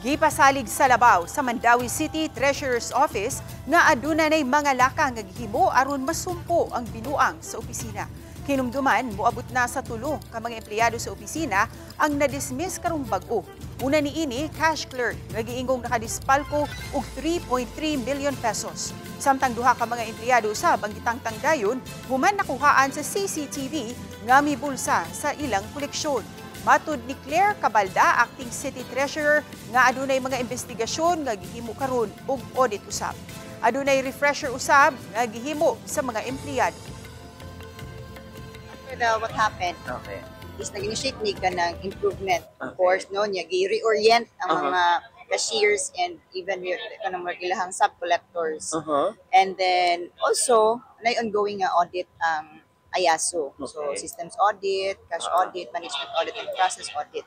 Gipasalig sa labaw sa Mandaue City Treasurer's Office nga aduna nay mga laka nga gihimo aron masumpo ang binuang sa opisina. Hinumduman, moabot na sa 3 ka mga empleyado sa opisina ang na-dismiss karong bag-o. Una niini, cash clerk nga giingong nakadispalko og 3.3 million pesos. Samtang duha ka mga empleyado usab ang gitangtang dayon human nakuhaan sa CCTV nga mibulsa sa ilang koleksyon. Matud ni Claire Cabalda, acting city treasurer, nga adunay mga investigasyon nga gihimo karon ug audit usab. Adunay refresher usab nga gihimo sa mga empleyado. After the what happened is nag-initiate ni kanang improvement course, no, niya gi-reorient ang mga cashiers and even kanang mga ilahang sub-collectors. And then also nay ongoing nga audit ang IASO. So systems audit, cash audit, management audit, and process audit.